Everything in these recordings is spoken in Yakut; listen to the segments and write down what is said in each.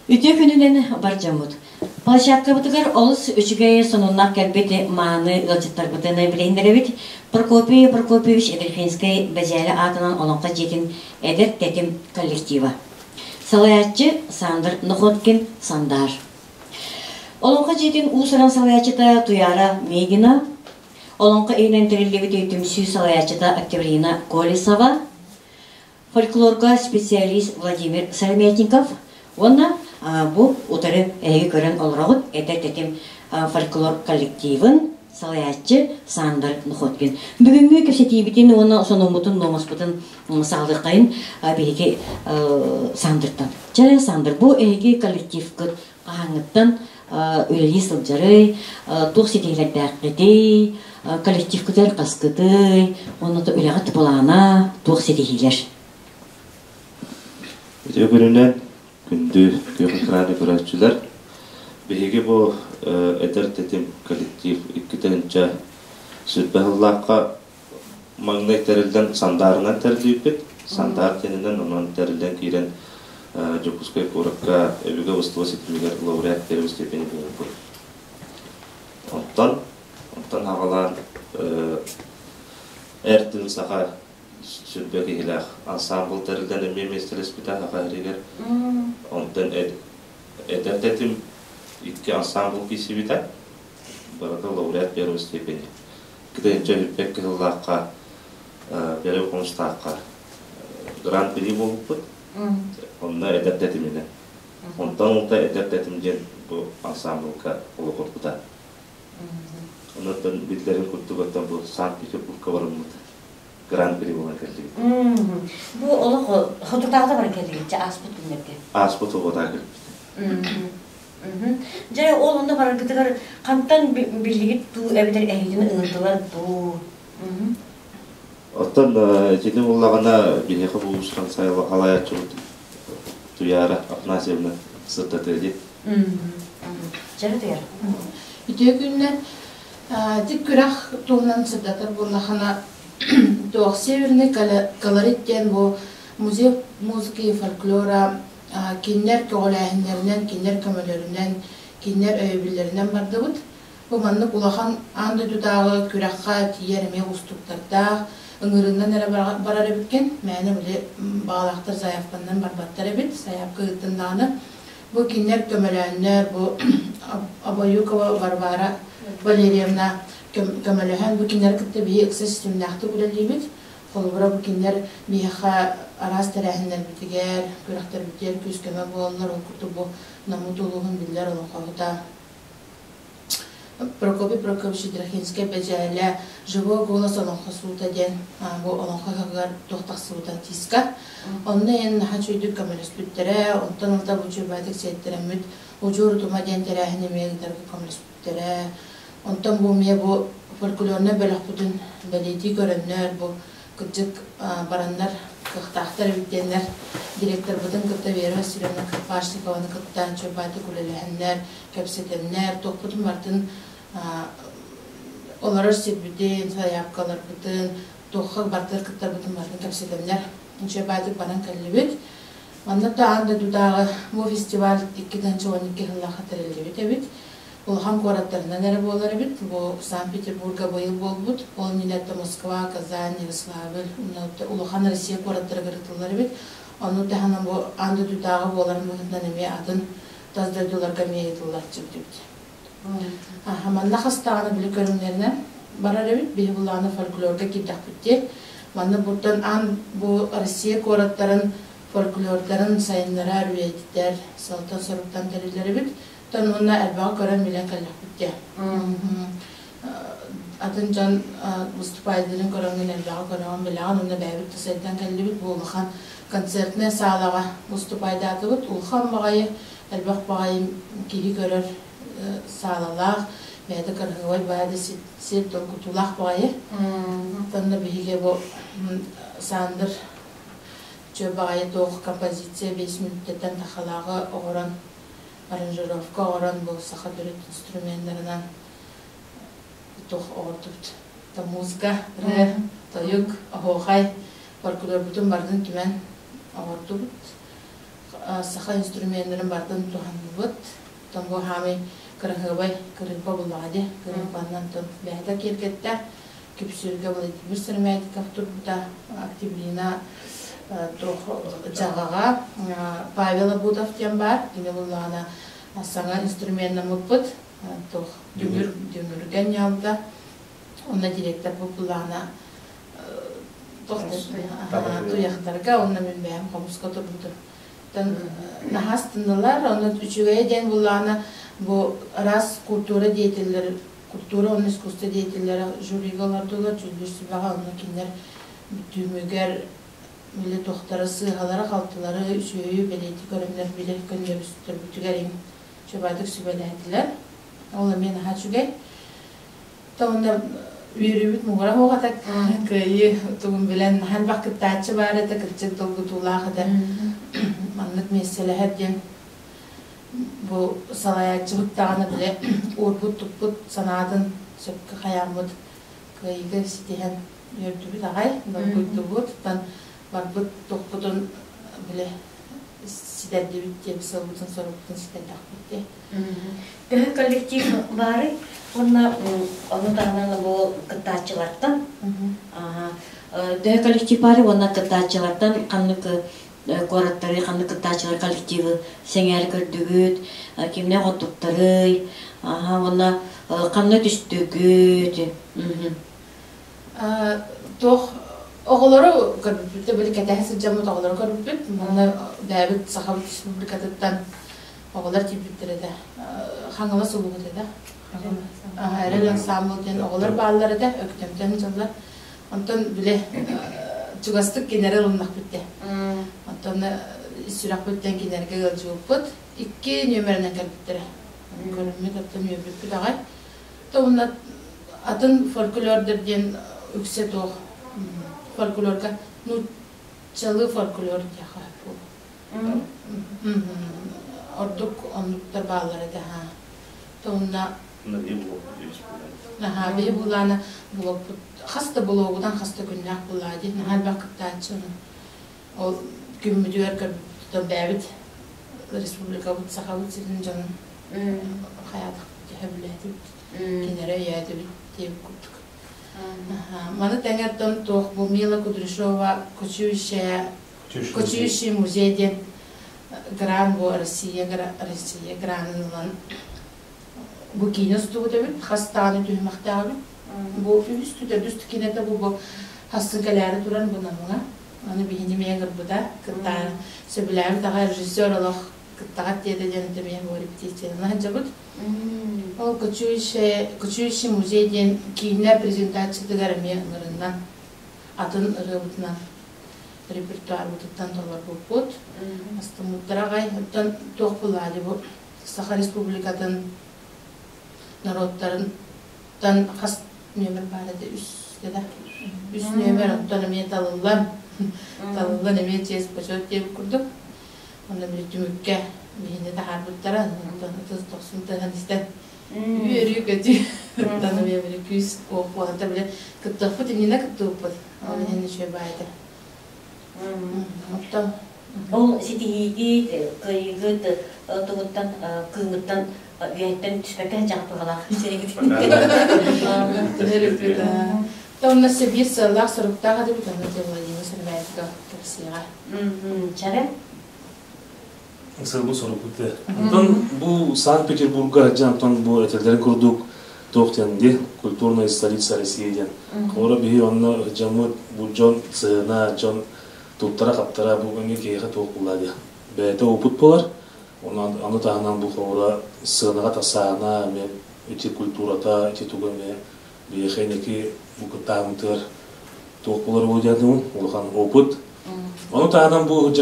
Үтүө күнүнэн бар дьоммут. Площадкабытыгар олус үчүгэй сонуннар кэлбит мааны ыалдьыттарбытын билиһиннэрэбит. Прокопий Прокопьевич Эдельфинскэй Бэдьээлэ аатынан Олоҥхо дьиэтин эдэр тэтим коллектива. Салайааччы Сандр Находкин Сандаар. Олоҥхо дьиэтин уус-уран салайааччыта Туяра Мегина, Олоҥхо иһинэн тэриллибит түмсүү салайааччыта Октябрина Колесова, фольклорга специалист Владимир Сыромятников уонна бу утары эһиги көрөн олороҕут эдэр тэтим фольклор коллективын салайааччы Сандр Находкин. Бүгүҥҥү кэпсэтиибитин уонна сонуммутун, нуомаспытын саҕалыаххайын биһиги Сандртан. Чэ, Сандр, бу эһиги коллективкыт хаһааҥҥыттан үлэлии сылдьарый, туох ситиһиилэрдээххитий, коллективкытыгар хаскытый, уонна үлэҕит былаана, туох ситиһиилэр? Үтүө күнүнэн күндү күөх экраны көрөөччүлэр. Биһиги бу эдэр тэтим коллектив 2020 сыллаахха маҥнай тэриллэн Сандаарынан тэриллибиппит. Сандаар диэнинэн онон тэриллэн киирэн Дьокуускай куоракка өбүгэ быстыба ситимигэр лауреат первой степени буолбут. Онтон онтон аҕалаан эр тыын саха сүрбэ киһилээх ансаамбыл тэриллэн эмиэ миэстэлэспитэ саха сиригэр. Онтон эдэр тэтим икки ансаамбыл киирсибитэ. Барыта лауреат первой степени. Кытайынча Үрбэт Кыһыллаахха, Первый Хомустаахха гран-при буолбуппут. Онно эдэр тэтиминэн. Онтон улта эдэр тэтим диэн бу ансаамбылга олоҕурбута. Онон биллэрин курдук оттон бу Санкт-Петербургка барыммыт гран-при буолан кэллибит. Бу олох хотутааҕыта баран кэллигит ааспыт күннэргэ. Ааспыт оҕотаа кэлбит. Дьэ, ол онно бараргытыгар хантан биллигит дуу эбэтэр эһигини ыҥырдылар дуу? Оттон итини буллаҕына биһиэхэ бу уустан халайааччыбыт Туяра Афанасьевна сырдатыа дии. Дьэ, Туяра. Үтүө күннэр. Дик күрэх туһунан сырдатар буоллахына, туох Северный колорит диэн бу музей музыки и фольклора Кинилэр көҕүлээһиннэринэн, кинилэр көмөлөрүнэн, кинилэр өйөбүллэринэн бардыбыт. Бу маннык улахан аан дойдутааҕы күрэххэ тиийэр эмиэ уустуктардаах, ыҥырыынан эрэ барар эбиккин. Мээнэ били баҕалаахтар заявканнан барбаттар эбит, сайаапка ыыттын даҕаны. Бу кинилэр көмөлөөннөр, бу Обоюкова Варвара Валерьевна көмөлөһөн, бу кинилэри кытта биһи ыкса ситимнээхтик үлэлиибит. Холобура, бу кинилэр биһиэхэ араас тэрээһиннэрбитигэр, күрэхтэрбитигэр күүс-көмө буолаллар. Ол курдук бу Наммыт улууһун биллэр олоҥхоһута Прокопий Прокопьевич Ядрахинскай Бэдьээлэ «Живой голос олоҥхо суута» диэн бу олоҥхо ыһыгар туох тахсыбыта тиска. Онно эн наһаа үчүгэйдик көмөлөспүттэрэ, онтон ылта бу үчүгэйдик сиэттэрэммит Удьуор утума диэн тэрээһин эмиэ ыытарга көмөлөспүттэрэ. Онтон бу эмиэ бу фольклорнай бөлөхпүтүн бэлиэтии көрөннөр, бу кырдьык бараннар кыахтаахтар эбит диэннэр директорбытын кытта Вера Васильевна Капашникованы кытта чуобаатык үлэлэһэннэр, кэпсэтэннэр, туохпутун барытын олорор сирбитин, сайаапкаларбытын, туохха барытыгар кыттарбытын барытын кэпсэтэннэр чуобаатык баран кэллибит. Манна да аан дойдутааҕы бу фестиваль 2012 сыллаахха тэриллибит эбит. Улахан куораттарынан эрэ буолар эбит. Бу Санкт-Петербурга быйыл буолбут. Ол иннинэ Москва, Казань, Ярославль, улахан Россия куораттарыгар ыытыллар эбит. Ону таһынан бу аан дойдутааҕы буоларын быһыытынан эмиэ атын тас дойдуларга эмиэ ыытыллааччыбыт эбит. Манна хастаҕына били көрүҥнэринэн барар эбит. Биһи булааны фольклорга киирдэхпит дии. Манна буттан аан бу Россия куораттарын фольклордарын сайыннарар, үйэтитэр, сылтан-соруктан тэриллэр эбит. Оттон уонна элбэҕи көрөн билэн кэллэхпит дии. Атын дьон выступайдарын көрөҥҥүн элбэҕи көрөҕүн билэҕин уонна бэйэбит да сайдан кэллибит. Бу улахан концертнай саалаҕа выступайдаатыбыт. Улахан баҕайы, элбэх баҕайы киһи көрөр саалалаах, бэйэтэ кыраһыабай баҕайы да сир долгутуулаах баҕайы. Оттон да биһиги бу Сандр чө баҕайы туох композиция 5 мүнүүтэттэн тахалааҕы оҥорон аранжировка оҥорон бу саха төрүт инструменнарынан туох оҥордубут музыка, ырыа, тойук, оһуохай фольклорбутун барытын түмэн оҥордубут. Саха инструменнарын барытын туһанныбыт. Оттон бу хаамай кыраһыабай кырыымпа буллаҕа дии. Кырыымпаннан тон бэйэтэ киэргэттэ. Күпсүүргэ Владимир Сыромятников турбута, Октябрина туох дьаҕаҕа Павел Абутов диэн баар. Кини буллаҕына саҥа инструменнаммыппыт. Туох дүҥүр дүҥүргэ ньаабыта. Онно директор бу буллаҕына туйахтарга уонна мин бэйэм хомуска турбутум. Наһаа астыннылар, онно үчүгэйэ диэн буллаҕына бу араас культура деятеллэр, культура уонна искусство деятеллэрэ жюрига олордулар, дьүүллүүр сүбэҕэ онно кинилэр бүтүүмүгэр били туохтара сыыһалары-халтылары үчүгэйи бэлиэтии көрөннөр били көннөрүстэрбитигэр үчүгэйдик сүбэлээтилэр. Ол эмиэ наһаа үчүгэй. Онно үөрүүбүт муҥура суох этэ. Кыайыы тугун билэн наһаа элбэх кыттааччы баар этэ, кырдьык долгутуулаах этэ. Маннык миэстэлэһэр диэн бу салайааччыбыт даҕаны бile уурбут-туппут санаатын сөпкө хайааммыт кыайыыга ситиһэн үөрдүбүт аҕай, долгуйдубут, барбыт тохпутун бile ситэрдибит диэн сылбытын сорукпутун ситэрдэхпит дии. Төһө коллектив баарый уонна ону таһынан бу кыттааччылартан төһө коллектив баарый уонна кыттааччылартан ханнык куораттары ханнык кыттааччылар коллективы сэҥээрэ көрдүгүт, кимнээх оттуктарый, уонна ханна түстүгүт? Туох оҕолору көрбүппүт, били кэтэһэ сылдьаммыт оҕолору көрбүппүт. Манна бэйэбит Сахабыт Республикатыттан оҕолор тиийбиттэр этэ. Хаҥалас улууһут этэ. Эрэл ансаамбыл диэн оҕолор бааллар этэ, Өктөмтөн дьоннор. Онтон били чугастык кинилэри ылыннахпыт дии. Онтон сүрэхпиттэн кинилэргэ ыалдьыбыппыт. Икки нүөмэринэн кэлбиттэрэ. Көрүммүт, оттон үөрбүппүт аҕай. Уонна атын фольклордар диэн үксэ туох фольклорга нууччалыы фольклор диэхэ буолуо. Ордук оннуктар бааллар этэ ха. Уонна Наһаа биһи булаана блогпут хас да блогунан хас да күннээх булаа дии наһаа элбэх кыттааччы ол күммүтүгэр көрбүт бэйэбит республикабыт Сахабыт сирин дьонун хайаатах сөбүлээтибит кинилэри өйөөтүбүт диэбит курдук. Маны тэҥэ туох бу Мила Кудряшова кочующая кочующий музей диэн гран бу Россия Россия гранын ылан бу киинэ устубут эбит хас даҕаны түһүмэхтээх эбит бу үһүс төрдүс кинэтэ бу бу хассын кэлээри туран бу намҥа аны биһини эмиэ ыҥырбыта кыттаан сөбүлээбит аҕай режиссер олох кыттаҕат диэтэ диэн эмиэ бу репетициянан сылдьабыт. Ол кочующий кочующий музей диэн киинэ презентациятыгар эмиэ ыҥырынна атын ырыабытынан репертуарбытыттан толорбуппут. Астыммыттара аҕай. Оттон туох булаали бу Саха Республикатын норуоттарыттан хас нүөмэр баар этэ үс да үс нүөмэр оттон эмиэ талыллан талыллан эмиэ чиэс почет диэбит курдук онно били түмүккэ биһини таһаарбыттара онтон ытыс дохсун тыаһын истэн үөрүү көтүү оттон эмиэ били күүс куох буолан били кыттыахпыт иннинэ кыттыбыппыт ол иһин үчүгэй баайда оттон Ол ситиһиигит, кыайыыгыт тугуттан, кыымыттан үөһэттэн түспэккэ сылдьаҕыт сиригит. Тонна биир сыаллаах соруктаах этибит, онно Владимир Сергеевичка кэпсиэҕэ. Чара? Сылбы сорукпут Онтон бу Санкт-Петербурга дьантон бу этэллэрин курдук туох диэн ди культурная столица России диэн. Холоро биһи онно дьоммут бу дьон сыһына дьон туттара-хаптара бу эмиэ киһиэхэ туох булла диэ. Бэйэтэ опыт буолар. Онон аны таһынан бу холобура сыанаҕа тасаана эмиэ ити культурата ити тугу эмиэ биһиэхэ инники бу кыттааммытыгар туох буолар бу диэн улахан опыт. Ону таһынан бу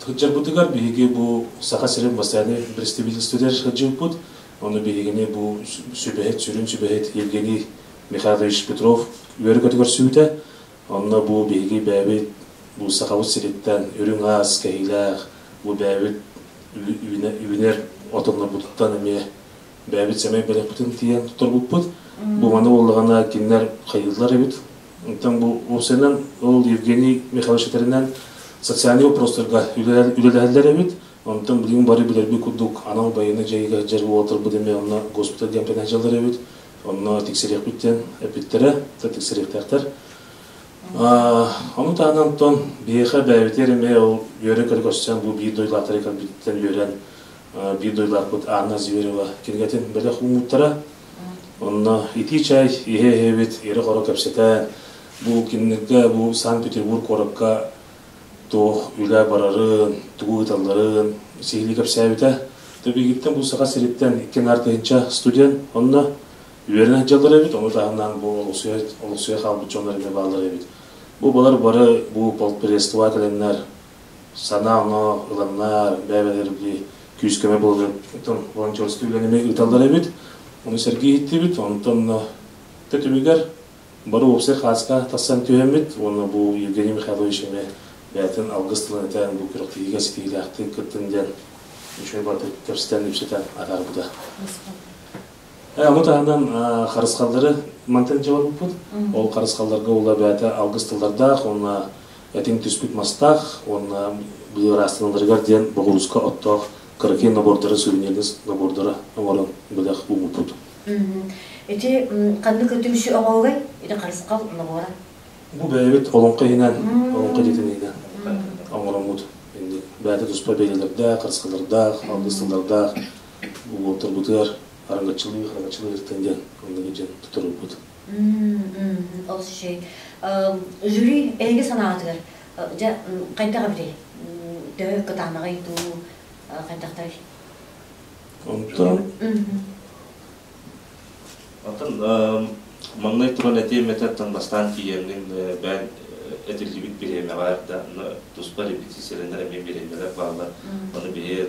сылдьарбытыгар биһиги бу Саха сирин постоянный представительствотыгар сылдьыбыппыт. Ону биһигини бу сүбэһит, сүрүн сүбэһит Евгений Михайлович Петров үөрэ-көтө көрсүбүтэ. Онно бу биһиги бэйэбит бу Сахабыт сириттэн үрүҥ аас кэһиилээх бу бэйэбит үүнэр отоннорбутуттан эмиэ бэйэбит сэмэй бэлэхпитин тиийэн туттарбыппыт. Бу маны буоллаҕына кинилэр хайыыллар эбит. Оттон бу уопсайынан ол Евгений Михайлович этэринэн социальный вопростарга үлэлэһэллэр эбит. Онтон билигин бары билэрбит курдук анал байыаннай дьайыыга сылдьар уолаттарбыт эмиэ онно госпиталь диэн сылдьаллар эбит. Онно тиксэриэхпит диэн эппиттэрэ, тиксэриэхтээхтэр. Ону таһынан онтон биһиэхэ бэйэбитигэр эмиэ ол үөрэ-көрө көрсөн бу биир дойдулаахтары кэлбититтэн үөрэн биир дойдулаахпыт Анна Зверева кинигэтин бэлэх ууммуттара. Онно итии чай иһэ-иһэбит, ирэ-хоро кэпсэтэн, бу кинилэргэ бу Санкт-Петербург куоракка туох үлэ барарын, тугу ыыталларын сиһилии кэпсээбитэ. Төбүгүттэн бу Саха сириттэн икки аҥаар тыһыынча студент онно үөрэнэ сылдьаллар эбит, ону таһынан бу олохсуйа, олохсуйа хаалбыт дьоннор эмиэ бааллар эбит. Бу балар бары бу полпредство кэлэннэр санаа-оноо ыланнар, бэйэ-бэйэлэр били күүс-көмө буолан волонтерскай үлэни эмиэ ыыталлар эбит. Ону сэргии иһиттибит, онтон түмүгэр бары уопсай хааска тахсан түһэммит уонна бу Евгений Михайлович эмиэ бэйэтин алгыс тылын этэн бу күрэхтэһиигэ ситиһиилээхтик кыттын диэн үчүгэй бардык кэпсэтэн үпсэтэн атаарбыта. Ону таһынан харысхаллары мантан дьэ барбыппыт. Ол харысхалларга ула бэйэтэ алгыс тыллардаах уонна этиҥ түспүт мастаах уонна быа ыраастаналларыгар диэн боҕуруска оттоох кыракый набордары, сувенирный набордары оҥорон бэлэх ууммуппут. Ити ханнык түмсүү оҥоругай? Ити харысхал набора. Бу бэйэбит олоҥхо иһинэн, олоҥхо дьиэтин иһинэн оҥороммут. Бэйэтэ туспа бэлиэлэрдээх, харысхаллардаах, алгыс тыллардаах уолаттарбытыгар араҥаччылыы, хараҥаччылыы ыртан диэн оннук дьэн туттарбыппыт. Ол үчүгэй. Жюри эһиги санааҕытыгар дьэ хайдах эбитий? Төһө кытаанаҕый дуу, хайдахтарый? Онтон Онтон маҥнай туран этиэм этэ бастаан тиийэммин бэйэм этиллибит бириэмэҕэ да туспа репетицияланар эмиэ бириэмэлэр бааллар. Ону биһи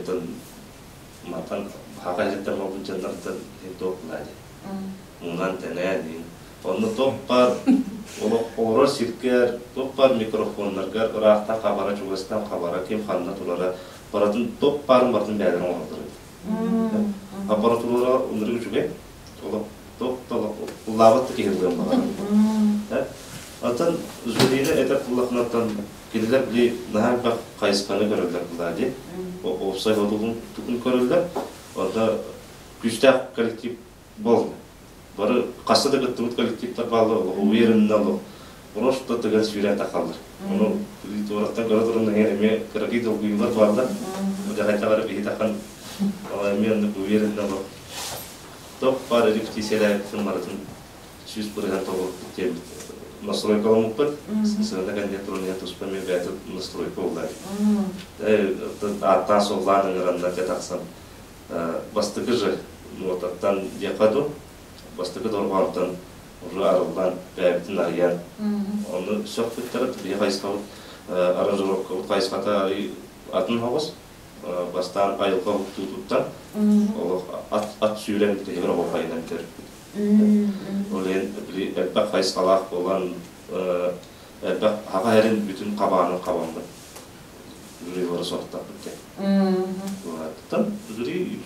мантан хаха иһиттэн буолбут дьоннортон туох булаадьы. Мунан тэнээн онно туох баар олорор сиргэр, туох баар микрофоннаргар ыраахтан хабара, чугастан хабара, ким ханна турара, барытын туох баарын барытын бэйэлэрин оҥороллор эбит. Аппаратуралара ынырык үчүгэй. Олох туох да ыллаабат да киһи ыллыан баҕарар. Оттон жюрины этэр тыллахынаттан кинилэр били наһаа элбэх хайысханы көрөллөр буолаа дии. Уопсай хотугун тугун көрөллөр. Онно күүстээх коллектив буолла. Бары хаста да кыттыбыт коллективтар бааллар, олох уверенно олох просто тыган сүүрэн тахаллар. Ону туораттан көрө туран эмиэ кыракый долгуйуулар бааллар. Дьахайталары биһи тахан эмиэ оннук уверенно олох топ баар репетициялээбитин барытын 100% толорбут диэн настройкаламмыппыт. Сыана кэннэ туран туспа эмиэ бэйэтэ настройка буолла. Ааттаан суоллаан ыҥыраннар дьэ тахсан бастакы же нуотаттан диэххэ дуу, бастакы дорҕоонтон уже арыллан, бэйэбитин арыйан, ону сөхпүттэрэ биһи хайысхабыт аранжировкабыт хайысхата атын оҕус, бастаан айылҕа уһуктуутуттан олох ат, ат сүүрэн тиһигэр оһуохайынан төрүппүт. Ол иһин били элбэх хайысхалаах буолан элбэх хаха эрин бүтүн хабаанын хабаммыт жюрилары соһуттарбыт диэн. Туһаттан жюри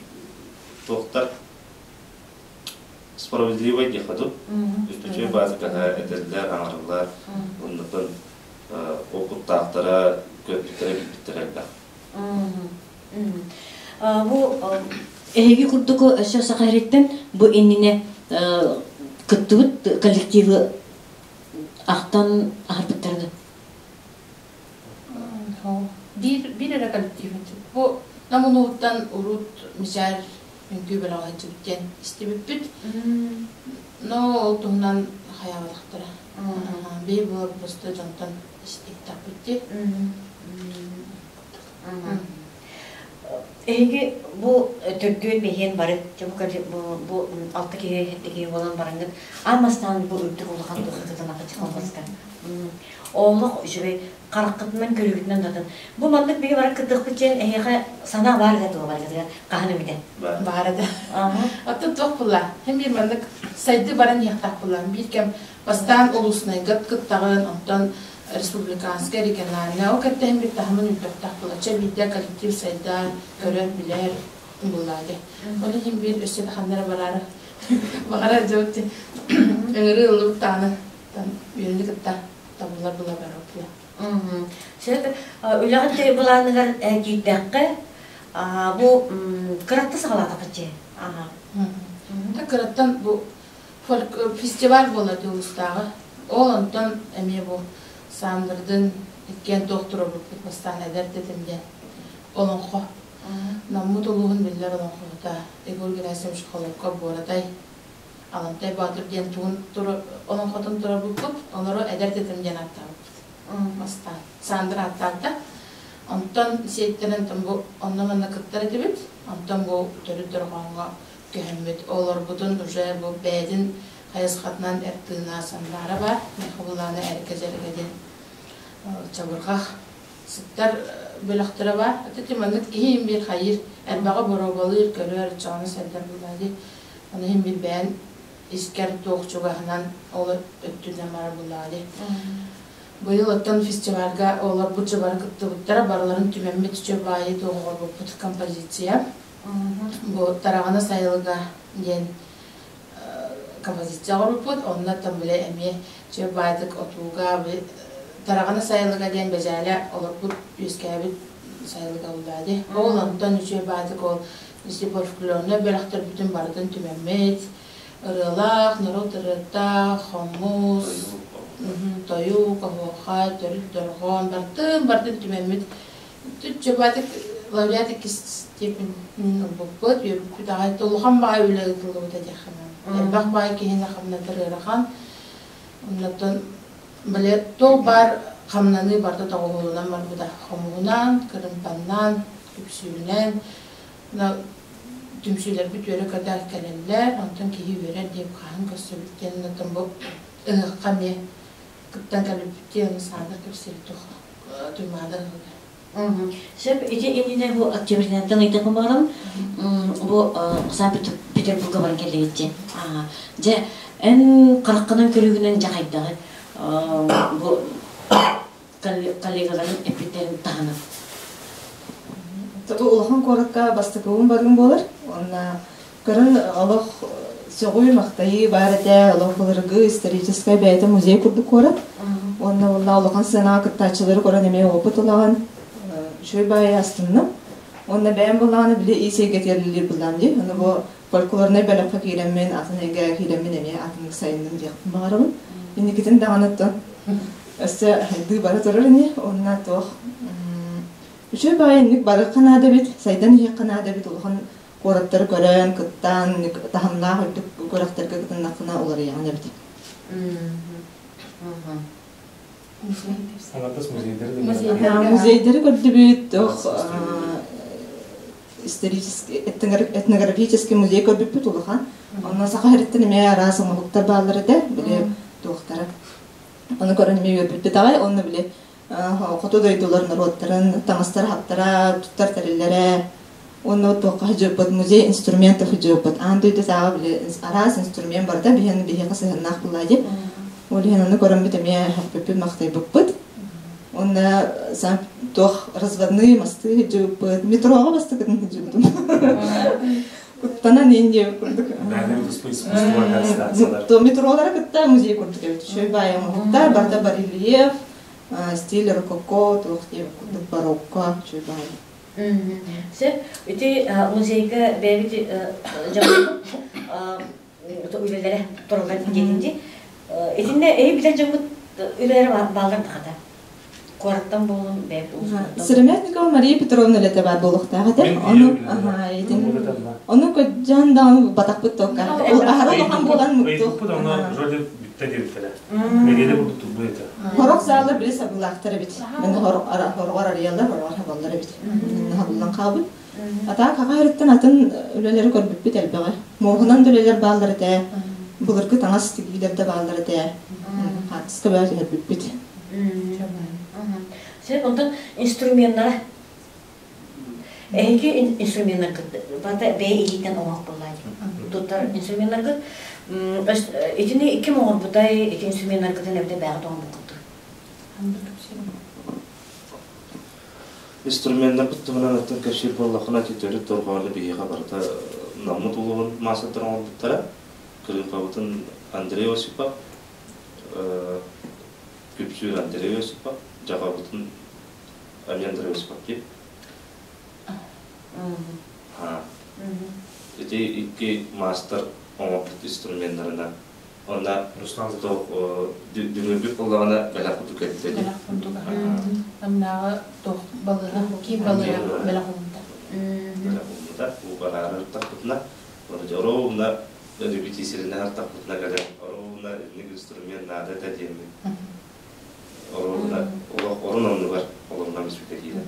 туохтар справедливый диэхэ дуу. Үстүчү баазыкаһа этэллэр, аҥарыллар, оннуттан опыттаахтара, көрбүттэрэ, билбиттэрэ элбэх. Бу эһиги курдук өссө саха сириттэн бу иннинэ кыттыбыт коллективы ахтан аһарбыттарына Биир биир эрэ коллектив Бу Нам улууһуттан урут Мичээр үҥкүү бөлөҕө сылдьыбыт диэн истибиппит. Но ол туһунан хайаабатахтара. Биир буолар просто дьонтон истибитэхпит дии. Эһиги бу төрдүөн бэһиэн бары бу бу алта киһи сэттэ киһи буолан бараҥҥыт аан бастаан бу үрдүк улахан духатытын ахачы Олох үчүгэй хараххытынан көрүүгүтүнэн датын. Бу маннык биһи баран кыттыахпыт диэн эһиэхэ санаа баар да туох барыгытыгар хаһан эмитэ. Баар да. Оттон туох була? Һин биир маннык сайды баран иһиэхтээх була. Биир кэм бастаан улуснайга кыттаҕын, онтон республиканскай, региональнай. Ол кэттиһин бир таһымын үрдүөхтээх була. Чэ биирдэ коллектив сайдар, көрөр, билэр буллаады. Ол иһин биир өссө да ханна эрэ бараары баҕарар дьон ыҥырыы ыллыбыт даҕаны үөрүүнү кытта табыллар була барар Сөп. Үлэҕит былааныгар киирдэххэ, Бу кыратта саҕалаатаххытчы. Кыраттан бу фестиваль буолар улуустааҕы. Ол онтон эмиэ бу Саандырдын иккиэн туох туруорбуппут бастаан эдэр тэтим диэн олоҥхо. Наммыт улууһун биллэр олоҥхоһута Егор Герасимович Холокко Буоратай Алантай Боотур диэн тугун олоҥхотун туруорбуппут, олору эдэр тэтим диэн ааттаабыппыт. Бастаан Сандра ааттаабыта. Онтон сиэттэрэн бу онно-манна кыттар этибит. Онтон бу төрүт дорҕооҥҥо көһөммүт. Олорбутун уже бу бэйэтин хайысхатынан эр тыына сандаара баар. Михабылаана эргэ дьэргэ диэн чабырҕах сыттар бөлөхтөрө баар. Ити маннык киһи им биир хайыыр, элбэҕи боруобалыыр, көрөр, чоҕону сайдар булаа дии. Ону иһин бир бэйэн искэр туох чугаһынан ол өттүнэн барар булаа дии. Быйыл оттон фестивальга олорбут дьыбары кыттыбыттара барыларын түмэммит үчүгэй баайы туох оҕорбуппут композиция. Бу Тараҕана сайылыга диэн композиция оҕорбуппут. Онно оттон бile эмиэ үчүгэй баайдык отууга Тараҕана сайылыга диэн бэдьээлэ олорбут үөскээбит сайылыга буллаа дии. Ол онтон үчүгэй баайдык ол фольклорнай бөлөхтөрбүтүн барытын түмэммит ырыалаах, норуот ырыата, хомус, тойук, оһуохай, төрүт дорҕоон бартын бартын түмэммит Түччэбатик лауреат иккис степенин ылбыппыт, үөрбүппүт аҕай улахан баай үлэ ыытыллыбыта диэххэ Элбэх баай киһини хамнатар ыарахан. Оннуттан били туох баар хамнаныы барыта тоҕуһулунан барбыта. Хомуһунан, кырымпаннан, күпсүүрүнэн түмсүүлэрбит үөрэ-көтө кэлэллэр, онтон киһи үөрэр диэн хаһан көрсөбүт диэн онтон бу ыһыахха эмиэ кыттан кэлбиппит диэн саатар кэпсиир туох Туймаада ыһыга. Сөп, ити иннинэ бу октябрьнантан ыйдахпын баҕарабын. Бу Санкт-Петербурга баран кэллигит Дьэ, эн хараххынан көрүүгүнэн дьэ хайдаҕы бу коллегаларын эппиттэрин таһынан. Бу улахан куоракка бастакыбын барыым буолар. Уонна көрөн олох сөҕүү-махтайыы баар этэ, олох былыргы историческай бэйэтэ музей курдук куорат. Уонна уонна улахан сыанаҕа кыттааччылары көрөн эмиэ опыт ылаҕын. Үчүгэй баайы астынным. Уонна бэйэм буллаҕына били ис эйгэтигэр үлэлиир былаан дии. Аны бу фольклорнай бөлөххө киирэммин, атын эйгэҕэ киирэммин эмиэ атыннык сайынным диэхпин баҕарабын. Инникитин даҕаны оттон өссө сайдыы бара турар ини. Уонна туох үчүгэй баҕайы инник барыахха наада эбит, сайдан иһиэххэ наада эбит, улахан куораттары көрөн, кыттаан, таһымнаах үрдүк күрэхтэргэ кытыннаххына уларыйаҕын эбит. Аҥардас музейдары Музейдары көрдүбүт, исторический этнографический музей көрбүппүт улахан. Онно саха сириттэн эмиэ араас оҥоһуктар бааллар этэ, били туохтара. Ону көрөн эмиэ үөрбүппүт аҕай, онно били хоту дойдулар норуоттарын таҥастара-хаптара, туттар тэриллэрэ, уонна туохха сылдьыбыппыт музей инструментов сылдьыбыппыт. Аан дойдутааҕы били араас инструмент барыта биһиэн биһиэхэ сыһыаннаах буолла дии. Ол иһин ону көрөммүт эмиэ хөхпүппүт, махтайбыппыт. Уонна туох разводные мосты сылдьыбыппыт, метроҕа бастакытын сылдьыбытым. Куттанан иин диэбит курдук. То метролара кытта музей курдук эбит. Үчүгэй баайы оҥоһуктар, барыта барельеф, стиль рококо, туох диэбит курдук барокко, үчүгэй баайы. Сөп. Ити музейга бэйэбит дьоммут үлэлэрэ тураллар диэтин дии. Итиннэ эһи билэр дьоммут үлэлэрэ бааллар да Куораттан буолун бэйэбит улууспутуттан. Сыромятникова Мария Петровна үлэтэ баар буолуохтаах этэ. Ону итин ону көдьөн даҕаны батахпыт тоққа. Аһара улахан буолан муктух. Ыйыппыт онно вроде бүтте диэбиттэрэ. Нэдиэлэ курдук турбут этэ. Хорох заалар били сабылаахтар эбит. Мен хороҕор арыйаллар, хороҕор хабаллар эбит. Хабыллан хаалбыт. Атаак хаҕа атын атын үлэлэри көрбүппүт элбэҕи. Муоһунан да үлэлэр бааллар этэ. Былыргы таҥас тигиилэр да бааллар этэ. Хаартыска бөҕө түһэрбиппит. Сөп, онтон инструменнара Эһиги инструменнаргыт бата бэйэ илиитинэн оҥоһук буоллаа дии. Туттар инструменнаргыт итини ким оҥорбутай, ити инструменнаргытын эбэтэр бэйэҕит оҥорбуккут Инструменнарбыт туһунан оттон кэпсиир буоллаххына, ити төрүт дорҕоону биһиэхэ барыта Наммыт улууһун маастардара оҥорбуттара. Кырыымпабытын Андрей Осипов, Күпсүүр Андрей Осипов, дьаҕабытын Андрей Осипов дии. Ити икки маастар оҥорбут инструменнарынан. Онно Руслан дүҥүрбүт буоллаҕына бэлэх курдук кэлбитэ дии. Бэлэх курдук. Намнааҕы туох балыыһа, киин балыыһа бэлэх ууммута. Бэлэх ууммута. Уу бараары ыртахпытына, оруобуна репетициялана ыртахпытына кэлэн, оруобуна инник инструмент наада этэ диэммин. Оруобуна олох орун оннугар олорунан испитэ киирэн.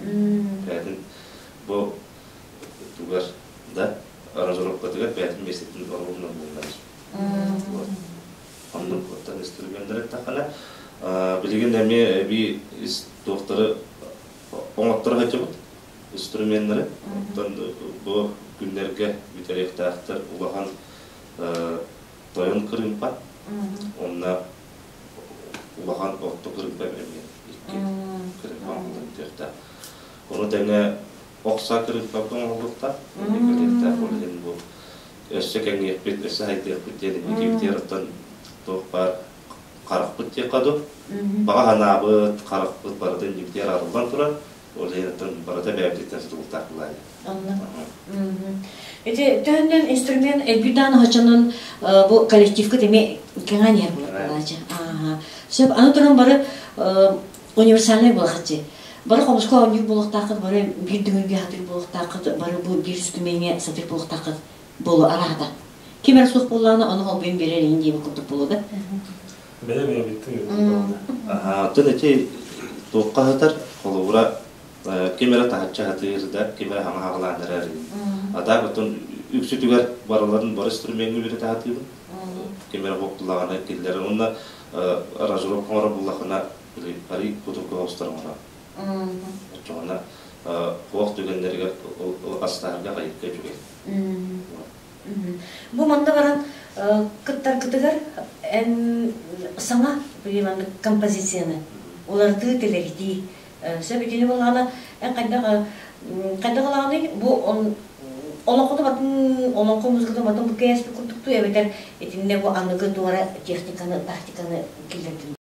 Бэйэтин бу тугар да аранжировкатыгар бэйэтин миэстэтин оруобуна булунан испит. Оннук оттон инструменнар эттэххинэ, билигин эмиэ эбии туохтары оҥотторо сылдьабыт инструменнары. Оттон бу күннэргэ бүтэриэхтээхтэр улахан тойон кырыымпа, онно улахан орто кырыымпа эмиэ икки кырыымпа оҥоһуллан бүтүөхтээх. Ону тэҥэ охса кырыымпа оҥоһуллуохтаах, кэлиэхтээх ол иһин бу өссө кэҥиэхпит, өссө хайдыахпыт диэн инникибитигэр оттон туох баар харахпыт диэххэ дуу, баҕа санаабыт, харахпыт барыта иннибитигэр арыллан турар, ол иһин оттон барыта бэйэбититтэн тутулуктаах былаан. Ити төһөннөн инструмент элбүүтаан оһочонон бу коллективка теме кэҥээн иһэр буолаачы. Сөп, аны туран бары универсальный буолахаччы. Бары хомуска оонньуур буолуохтааххыт, бары биир дүҥүргэ сатыыр буолуохтааххыт, бары бу биир үстүмэҥҥэ сатыыр буолуохтааххыт буолу араата. Ким эрэ суох буоллаҕына, ону холбуйан биэрэр иһин диэбит курдук буолуо да. Бэйэ бэйэбиттин Оттон ити туохха сытар, холобура, ким эрэ таһыччы сатыыр да, ким эрэ хаҥа хаҕалаан эрэр. А так оттон үксүтүгэр барыларын бары инструмеҥҥа үөрэтэ сатыыбын. Ким эрэ буоллаҕына киллэрэр. Уонна аранжировка оҥорор буоллахына, арый кутурга оҕустар оҥорор. Оччоҕуна туох түгэннэригэр астаарга хайыкка үчүгэй. Бу манна баран кыттаргытыгар эн саҥа маннык композицияны уларытыы тэлэритии сөп итини буоллаҕына эн хайдах хайдах ылаҕыный бу олоҥхону батын олоҥхо музыкатын батын бу кээспит курдуктуу эбэтэр итиннэ бу аныгы туора техниканы тактиканы киллэрдин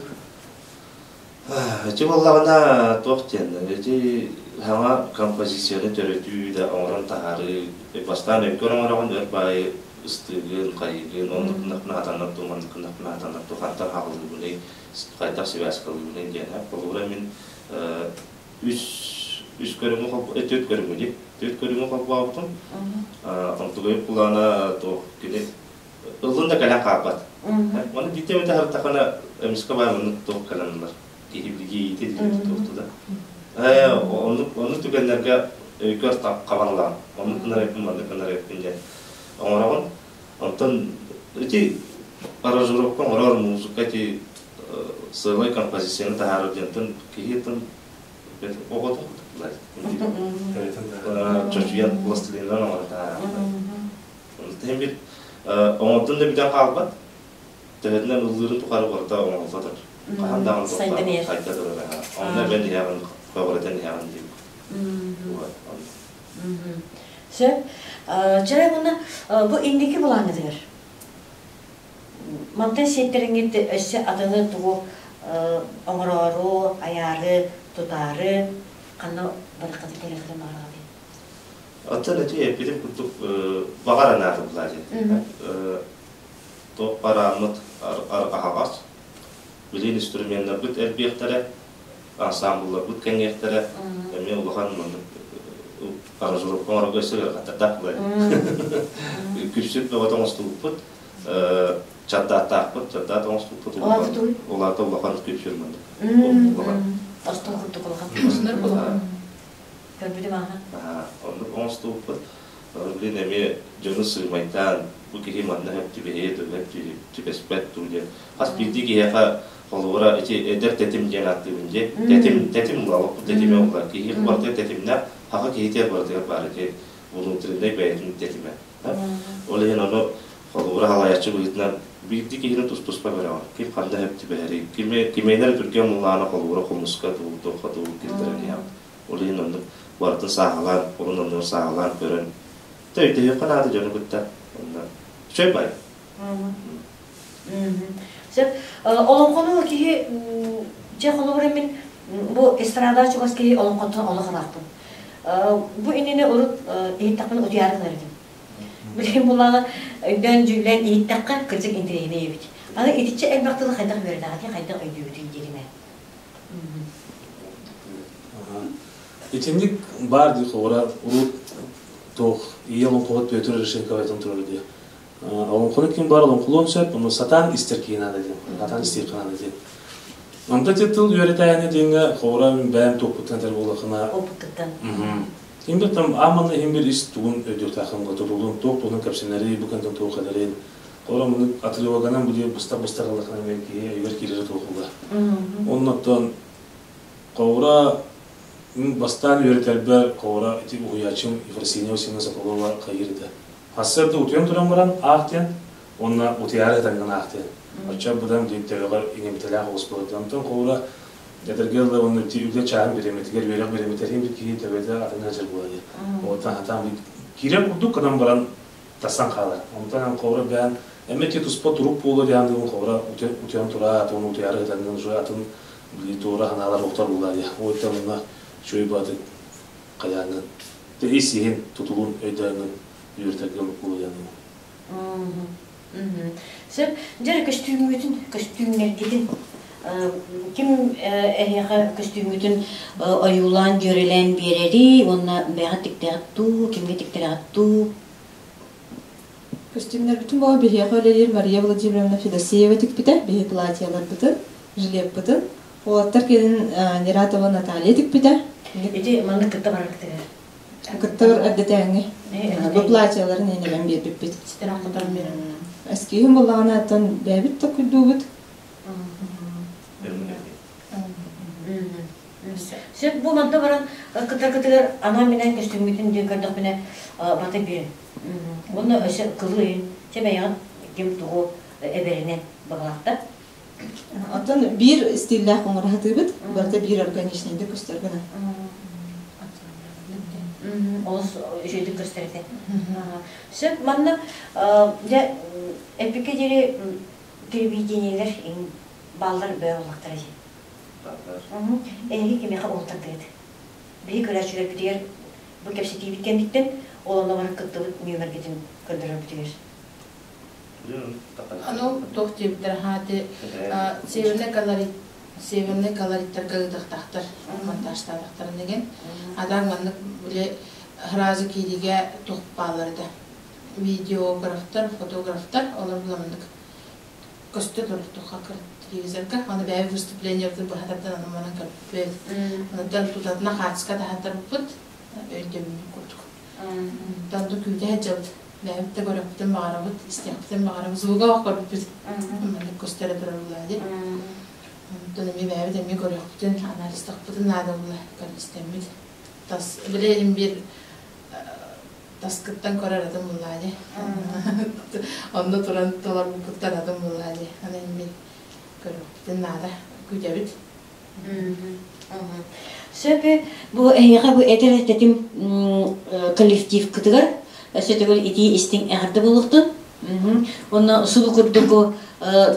Ити буоллаҕына туох диэн, ити саҥа композицияны төрөтүү да оҥорон таһаарыы, бастаан өйгөр оҥороҕун өр баайы ыстыыгын, хайыыгын, оннук гыннахпына сатанар дуу, маннык гыннахпына сатанар дуу, хантан хааллыыбыный, хайдах сибээскалыыбыный диэн. Холобура мин үс үс көрүҥү түөрт көрүҥү дии, түөрт көрүҥү холбообутум. Онтугай плана туох кини ыллын да кэлэн хаалбат. Оны биирдэ эмитэ харытахына эмискэ баар маннык туох кэлэн ылар. Киһи билгиити туохту да. Оннук оннук түгэннэргэ өйгөр хабан Оннук гынар эппин, маннык гынар эппин диэн оҥороҕун. Онтон ити аранжировка оҥорор музыка ити сыалай композицияны таһаарар диэнтэн киһи оҕотун чочуйан пластилинынан оҥоро таһаарар. Онтон бит оҥордун да бүтэн хаалбат. Төһөтүнэн ыллыырын тухары барыта оҥоһулла турар. Хаһан даҕаны туохтаах хайда турар. Онно эбэн иһэҕин, көҕүрэтэн иһэҕин диэн. Сөп. Чарай уонна бу инники былааҥҥытыгар мантан сиэттэриҥҥит өссө атыны тугу оҥороору, айаары, тутаары ханна бараххытын кэлэххитин баҕараҕытый? Оттон ити эппитим курдук баҕар анаатыллар диэн. Туох барааммыт аһаҕас. Билигин инструменнарбыт элбиэхтэрэ, ансамблларбыт кэҥиэхтэрэ. Эмиэ улахан маннык аранжировка оҥорорго өссө ыарахаттардаах буолар. Күпсүк бөҕөтө оҥостубуппут. Чардааттаахпыт, чардаат оҥостубуппут улаата улахан күпсүр маннык. Улахан. Остуол курдук улахан. Көрбүтүм ааһа. Оннук оҥостубуппут. Блин, эмиэ дьону сыымайдаан, бу киһи манна сөп түбэһиэ дуо, сөп түбэспэт дуу диэн. Хас биирдии киһиэхэ холобура ити эдэр тэтим диэн ааттыыбын дии. Тэтим, тэтим ула, олохпут тэтимэ ула. Киһи барыта тэтимнээх, хаха киһитигэр барытыгар баар ити внутреннай бэйэтин тэтимэ. Ол иһин ону холобура халайааччы быһыытынан биирдии киһини тус-туспа көрөҕүн. Ким ханна сөп түбэһэрий, кими кимиэнэ түргэн муллаана холобура хомуска дуу, туохха дуу киллэрэн иһэҕин. Ол иһин оннук барытын сааһылаан, урун оннугар сааһылаан көрөн, өйдөһүөххэ наада дьону кытта. Онно үчүгэй бай. Сөп. Олоҥхону киһи дьэ холобура мин бу эстрада чугас киһи олоҥхоттон олох ыраахпын. Бу иннинэ урут иһиттэхпинэ утуйаары гынар этим. Билигин булаҕа өйдөөн дьүүллээн иһиттэххэ кырдьык интэриэһинэй эбит. Аны итиччэ элбэх тылы хайдах үөрэнэҕитий, хайдах өйдүүгүтүй дииринэ. Итинник баар дии холобура урут туох ийэ олоҥхоһут Петр Решенков айтан турар дии. Олоҥхону ким баар олоҥхолуон сөп, ону сатаан истэр киһи наада диэн, сатаан истиэх наада диэн. Онто ити тыл үөрэтээһинэ диэҥҥэ холобура мин бэйэм туохпуттан этэр буоллаххына Опыккыттан. Ким да там ааманы иһин бир ис тугун өйдүөхтээххин тутулун туох тугунан кэпсэнэрий, бу кэнтэн туох кэлэрин. Холобура муну отрывоганан бу быстах-быстах ыллахына эмиэ киһи өйүгэр киирэрэ туохуга. Оннуттан холобура бастаан үөрэтэрбэр холобура ити уһуйааччым Ефросинья Васильевна Соколова хайыыр этэ. Сарсыарда утуйан туран баран аах диэн уонна утуйаары сытаҥҥын аах диэн. Оччо быдан төбөҕөр иҥэмтэлээх оҕус буолар. Онтон холобура этэргэ дылы уонна ити үлэ чааһын бириэмэтигэр үөрэх бириэмэтигэр иһин бир киһи төбөтө атын сылдьар буолар диye. Оттон хатаан киирэр курдук гынан баран тахсан хаалар. Онтон холобура бэйэн эмэ ити туспа турук буолуо диэн дылын холобура утуйан тураат уонна утуйаары сытаҥҥын уже атын били туора санаалар охтор буолар диye. Оттон онно үчүгэй баатык хайааҥҥын ис-иһин тутулун өйдөөҥҥүн үөрэтэргэ буолуйаныҥ. Сөп. Дьэ, көстүүмҥүтүн, көстүүмнэргитин ким эһиэхэ көстүүмҥүтүн ойуулаан, дьүөрэлээн биэрэрий уонна бэйэҕит тиктэҕит дуу, кимҥэ тиктэрэҕит дуу? Көстүүмнэрбитин буола биһиэхэ үлэлиир Мария Владимировна Федосеева тикпитэ, биһи платьеларбытын, жилеппытын. Уолаттар кэлин Нератова Наталья тикпитэ. Ити маннык кытта барар кытыгар. Кытта эрдэтээҥҥи. Бу платьеларын инэбэн биэрбиппит. Ситэрэн хоторон биэрэн. Эскиһин буллаҕына оттон бэйэбит токуйдуубут. Сөп бу манта баран кытар кытыгар анаан-минээн көстүүммүтүн диэн көрдөхпүнэ бата биэрин. Уонна өссө кылы чэ бэйэҕит ким тугу эбэринэн баҕалаахтар. Оттон биир стиллээх оҥоро сатыыбыт, барыта биир органичнайдык көстөр гына. Олус үчүгэйдик көстөр этэ. Сөп, манна дьэ эппиккэ диэри телевидениелэр бааллар бөөр буоллахтара дии. Эһиги кимиэхэ уһултардыгыт? Биһи көрөөччүлэрбитигэр бу кэпсэтиибит кэнниттэн ол онно баран кыттыбыт нүөмэргитин көрдөрөрбүтүгэр. Аны туох диэбиттэр хаати северный колорит северный колориттарга ыытыахтаахтар монтажтаатахтарын деген адаан маннык били сразу кииригэ туох бааллар этэ видеографтар фотографтар олор буламнык көстө турар туохха телевизорга аны бэйэ выступлениебытын быһа тардан аны манан көрбүппүт онтон тутатына хаартыска таһааттарбыппыт өйдөбүнньүк курдук онтон күүтэ сылдьабыт Бэйэбит да көрүөхпүтүн баҕарабыт, истиэхпитин баҕарабыт, звуга ох көрбүппүт. Маннык көстөрө турар буолла дии. Онтон эмиэ бэйэбит эмиэ көрүөхпүтүн, анализтахпытын наада буолла көрөн истэммит. Тас билигин биир таскыттан көрөр атын буолла дии. Онно туран толорбуппуттан атын буолла дии. Аны эмиэ көрүөхпүтүн наада, күүтэбит. Сөп бу эһиэхэ бу этэр тэтим коллективкытыгар өссө төгүл итии истиҥ эҕэрдэ буолуохтун. Онно субу курдук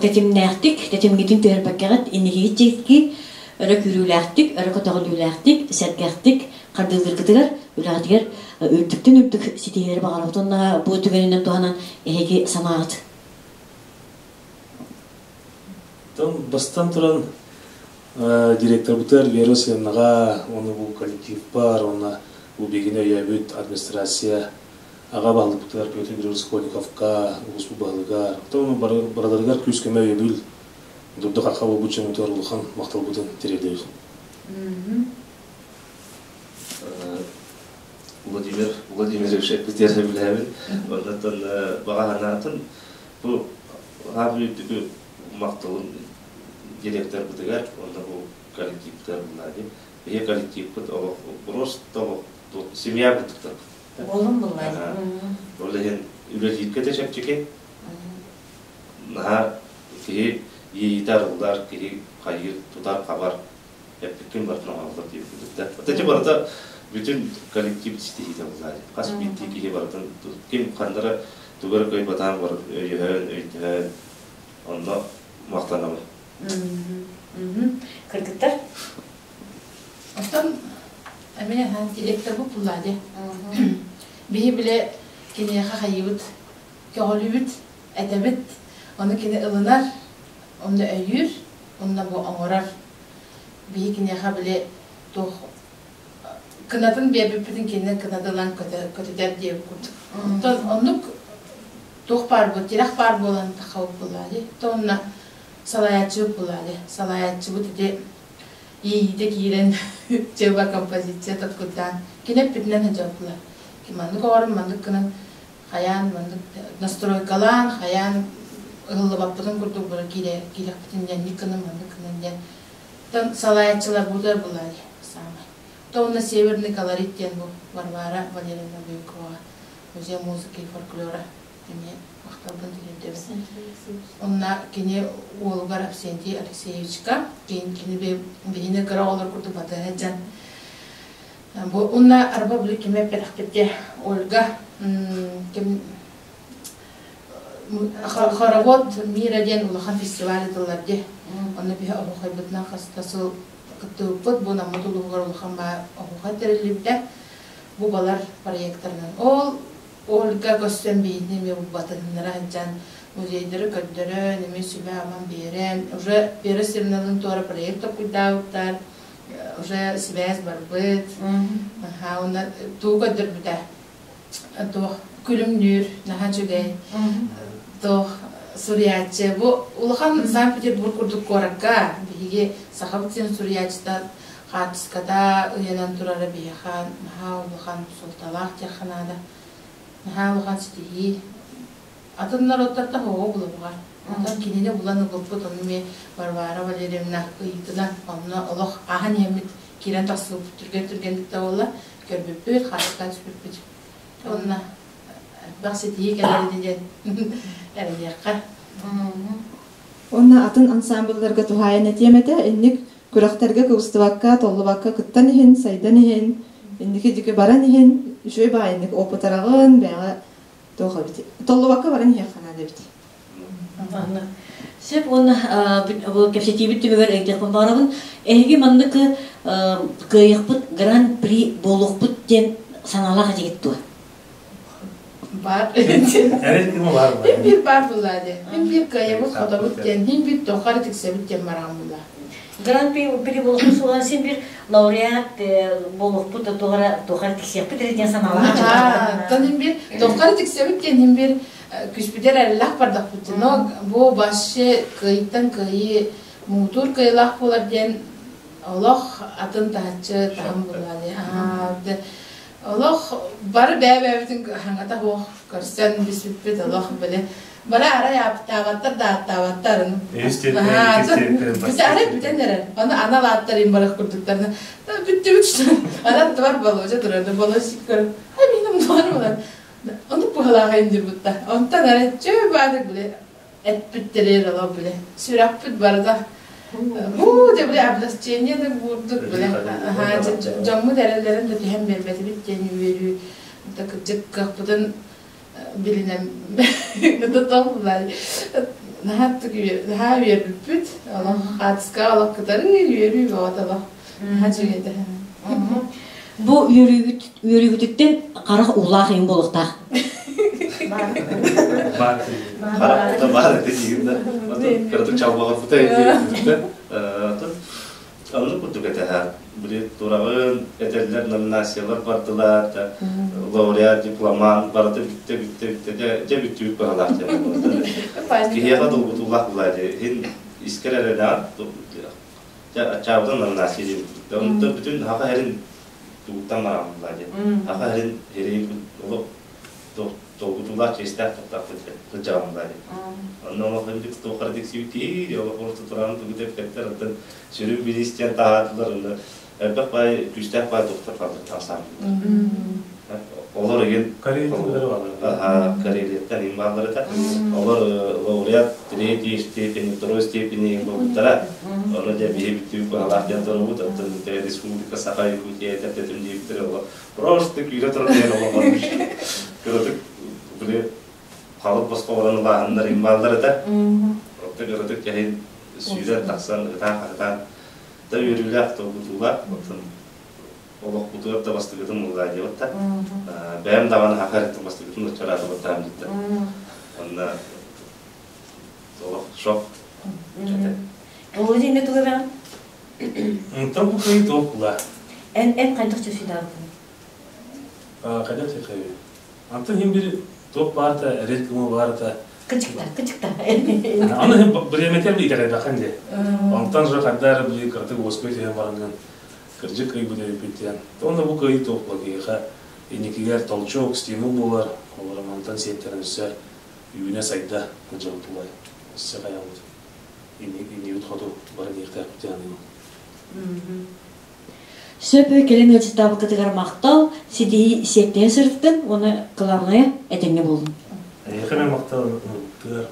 тэтимнээхтик, тэтимҥитин түһэрбэккэҕит инникиги чиэски өрө күүрүүлээхтик, өрө көтөҕүлүүлээхтик, сэргэхтик хардыылыыргытыгар, үлэҕитигэр үрдүктэн үрдүк ситиһиилэри баҕарабыт уонна бу түгэнинэн туһанан эһиги санааҕыт. Бастан туран директорбытыгар Вера Васильевнаҕа уонна бу коллективпар уонна бу биһигини өйөөбүт администрация аҕа баһылыкпытыгар Петр Григорьевич Скольниковка, улууспут баһылыгар, оттон барыларыгар күүс-көмө өйөбүл дурда-хахха буолбут дьоммутугар улахан махталбытын тириэрдэбит. Владимир Владимирович эппитигэр сөбүлээбин. Оннуттан баҕа санаатын бу хаам үрдүкү махталын директорбытыгар уонна бу коллективтар булла Биһи коллективпыт олох просто олох семья курдуктар. Буолун булла. Ол иһин үлэлииргэ да чэпчэки. Наһаа киһи иэйиитэ арыллар, киһи хайыыр, тутар, хабар, эппиккин барытын оҥороллор диэбит Ити барыта бүтүн коллектив ситиһиитэ булла. Хас биирдии киһи барытын ким ханнара тугу эрэ кыайбатаан барытын өйөһөн, өйдөһөн онно махтанабын. Кыргыттар? Оттон Эмиэ директор бу булла де. Биһи биле киниэхэ хайыбыт, көҕүлүбүт, этэбит, ону кини ылынар, онно өйүүр, онно бу оҥорор. Биһи киниэхэ биле туох кынатын биэрбиппитин кинини кынатылан көтүтэр диэбит курдук. Онтон оннук туох баар бу тирэх баар буолан тахабыт буллаали. То онно салайааччыбыт буллаали. Салайааччыбыт ити иэйиитэ киирэн чыба композиция тоткуйдаан кини эппитинэн сылдьабыт Маннык оҕорун маннык гынан хайаан маннык настройкалаан хайаан ыһыллыбаппытын курдук бары киирэхпитин диэн ник гынан маннык гынан диэн тон салайааччылар бутар булаали самай. То онно Северный колорит диэн бу Варвара Валерьевна Буйкова музей музыки и фольклора эмиэ махталбын тириэрдэбин. Онно кини уолугар Авсентий Алексеевичка кини биһини кыра оҕолор курдук батыһа дьан бу уонна арба били кими эппэтэхпит Ольга ким Хоровод мира диэн улахан фестиваль ыытыллар дии. Онно биһи оһуохайбытынан хаста сыл кыттыбыппыт. Бу Наммыт улууһугар улахан баа оһуохай тэриллибитэ. Бу балар проекторынан. Ол Ольга көрсөн биһини эмиэ булбатыһыннара сылдьан музейдары көрдөрөн, эмиэ сүбэ-аман биэрэн, уже Вера Семеновналыын туора проект толкуйдаабыттар, уже сибээс барбыт. Аха, уонна тугу көрдөрбүтэ? Туох күлүмнүүр, наһаа үчүгэй. Туох суруйааччы. Бу улахан Санкт-Петербург курдук куоракка биһиги Сахабыт сирин суруйааччыта хаартыската ыйанан турара биһиэхэ наһаа улахан суолталаах диэххэ наада. Наһаа улахан ситиһии. Атын норуоттартан оҕо булабыҕа. Онтон кинини булан ылбыппыт, ону эмиэ Варвара Валерьевна ыйыытынан онно олох ааһан иһэммит киирэн тахсыбыппыт түргэн-түргэнник да буолла, көрбүппүт, хаартыскаҕа түспүппүт. Онно элбэх ситиһии кэлэр ини диэн эрэниэххэ. Уонна атын ансамблларга туһаайан этиэм этэ, инник күрэхтэргэ кыбыстыбакка, толлубакка кыттан иһин, сайдан иһин, инники диэки баран иһин, үчүгэй баҕайыннык опытараҕын, бэйэҕэ туох эбит, толлубакка баран иһиэххэ наада эбит. Сөп уонна кэпсэтиибит түмүгэр ыйытыахпын баҕарабын. Эһиги маннык кыайыахпыт гран-при буолуохпут диэн санаалаах этигит дуо? Бар. Мин биир баар булла дии. Мин биир кыайабыт хотобут диэн, мин биир тоххар тиксэбит диэн бараан булла. Гран-при буолуохпут суоҕа син биир лауреат буолуохпут туохара тиксиэхпит эрэ диэн санаалаах. Тон мин биир тоххар тиксэбит диэн мин биир күспүтэр эрэллээх бардахпыт. Но бу вообще кыайыттан кыайыы муҥутуур кыайыылаах буолар диэн олох атын таһыччы таһым булла Олох бары бэйэ-бэйэбитин хаҥата суох көрсөн бүспүппүт олох били бары арай ааттаабаттар да ааттаабаттар арай бүтэн эрэр ону анал ааттар им барах курдуктарына бүттүбүт анан тувар болуоча турар болосик көрүп ай минем дуар булар ону пыһалаах индир бутта онтон арай чөө баадык били эппиттэрээр олох биле сүрэхпит барыта бу де биле облегчение да буурдук биле дьоммут эрэллэрин да түһэн биэрбэтибит диэн үөрүү кырдьык кыахпытын билинэн наһаа наһаа үөрбүппүт олох хаатыска олох кытары үөрүү бөҕөтө олох наһаа үчүгэй Бу үөрүүгүтүттэн харах уулаах иҥ буолуохтаах. Харахта баар этэ диигин да. Кыратык чалбаҕырбыта этэ. Оннук курдук этэ. Били тураҕын этэллэр номинациялар бардылар да лауреат, дипломант барыта бүттэ бүттэ бүттэ дьэ дьэ бүттүбүт быһалаах дьэ. Киһиэхэ долгутуулаах булаа дьэ иһин искэр эрэнэҕин Дьэ, аччаабытын номинация диэбит. Онтон бүтүн Саха сирин тугуттан бараммыт диэн. Саха сирин сири олох долгутуулаах чиэстээх туттаахпыт сылдьаҕым диэн. Онно олох инник туоххара тиксибит киһи, олох орто туран тугу тэппэттэр, оттон сүрүн бириистэн таһаатылар, онно элбэх баай күүстээх баай доктор хаалбыт ансамбль. Олор игин Карелияттан им бааллар этэ. Олор лауреат третьей степени, второй степени буолбуттара. Ону дьэ биһи бүттүүк баһалаах диэн турабыт. Оттон республика Саха Якутия этэрдэтим диэбиттэрэ олор просто күүрэ турар диэн олоҕор кыратык били халык босхо баран улааһыннар им бааллар этэ. Оттон кыратык кэһин сүүрэн тахсан ытаан-хаһытаан да үөрүүлээх долгутуулаах оттон. Олохпутугар да бастыгытын ыллаа диэбит да. Бэйэм даҕаны хахарыттан бастыгытын оччораатыбыттаам диттэ. Онно олох шок. Володя инне туга бэҕин? Онтон бу кыайыы туох була? Эн эн хайдах чөсүйдаабытын? Хайдах чөсүйдээбит? Антон хим бир туох баарта, эрэл кыма баарта. Кычыкта, кычыкта. Аны хим бириэмэтэр би итэҕэйбэххин дии. Онтон же хайдаар били кыратык уоскуй түһэн бараҥҥын кырдьык кыайбыт эбиппит диэн. Онно бу кыайыы туох була киһиэхэ инникигэр толчок, стимул буолар. Олор мантан сиэттэрэн өссө үүнэ-сайда сылдьабыт булай. Өссө хайабыт. Иннибит хоту бары диэхтээхпит диэн Сөп кэлин ыалдьыттаабыккытыгар махтал, ситиһии сиэттиһэ сырыттын уонна кылаабынайа этэҥҥэ буоллун. Эйиэхэ мен махтал тыар.